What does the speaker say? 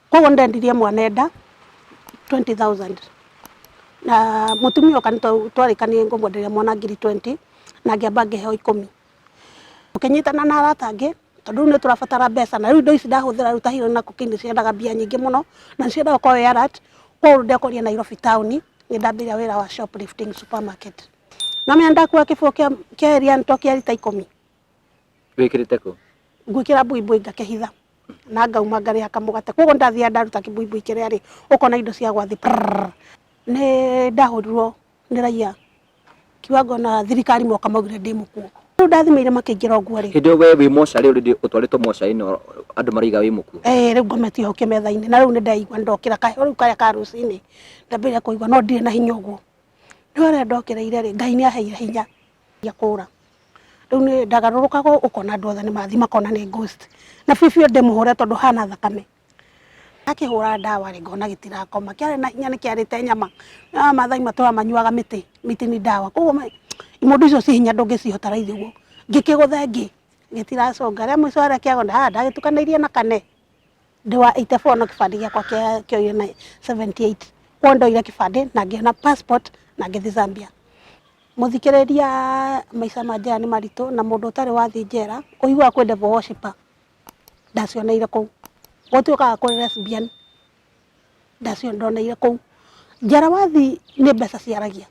Koguo ndendirie mwana enda 20,000 na mũtumia oka nĩ twarĩkanire ngũmwenderia mwana ngiri 20 na ngĩamba ngĩheo ikũmi. Tũkĩnyitana na arata angĩ tondũ rĩu nĩ tũrabatara mbeca na rĩu indo ici ndahũthĩra rĩu ta heroin na cocaine nĩ ciendaga mbia nyingĩ mũno na nĩ ciendaga ũkorwo wĩ alert. Koguo ndekorire Nairobi town nĩ ndambĩrĩria wĩra wa shoplifting supermarket. No menya ndakua kĩbũyũ kĩa Elianto kĩa rita ikũmi. Wĩkĩrĩte kũ? Ngwĩkĩra mbuibui ngakĩhitha na ngauma ngarĩa kamũgate. Koguo ndathiaga ndaruta kĩmbuibui kĩrĩa rĩ, ũkona indo cia gwa thĩ prrrr. Nĩ ndahũrirwo nĩ raia kiwango na thirikari moka maugire ndĩ mũkuũ. Rĩu ndathimĩire makĩingĩra ũguo rĩ. Hĩndĩ ĩyo we wĩ mocarĩ already ũtwarĩtwo mocarĩ na andũ maraiga wĩ mũkuũ. Ĩĩ rĩu ngometio hau kĩmetha-inĩ na rĩu nĩ ndeigua nĩ ndokĩra kaheho rĩu karĩa ka rũcinĩ ndambĩrĩria kũigua no ndirĩ na hinya ũguo. Rĩu harĩa ndokĩrĩire rĩ, Ngai nĩ aheire hinya ya kũra. Rĩu nĩ ndagarũrũkaga ũkona andũ othe nĩ mathiĩ makona nĩ ghost. Na biũ biũ ndĩmũhũre tondũ hana thakame. Akĩhũra ndawa rĩ, ngona gĩtirakoma. Kĩarĩ na hinya nĩ kĩarĩte nyama. No Maathai matũraga manyuaga mĩtĩ, mĩtĩ nĩ ndawa. Koguo imũndũ icio ciĩ hinya ndũngĩcihota raithi ũguo. Ngĩkĩgũtha ĩngĩ, gĩtiracũnga. Rĩa mũico harĩa kĩagũa, ndagĩtukanĩirie na kane. Ndĩ wa 84 no kĩbandĩ gĩakwa kĩoire na 78. Koguo ndoire kĩbandĩ na ngĩona passport na ngĩthiĩ Zambia. Mũthikĩrĩria maica ma njera nĩ maritũ na mũndũ ũtarĩ wathiĩ njera, ũiguaga kwĩ devil worshipper. Ndacioneire kũu. Gũtuĩkaga kũrĩ lesbian, ndacio ndoneire kũu. Njera wathiĩ nĩ mbeca ciaragia.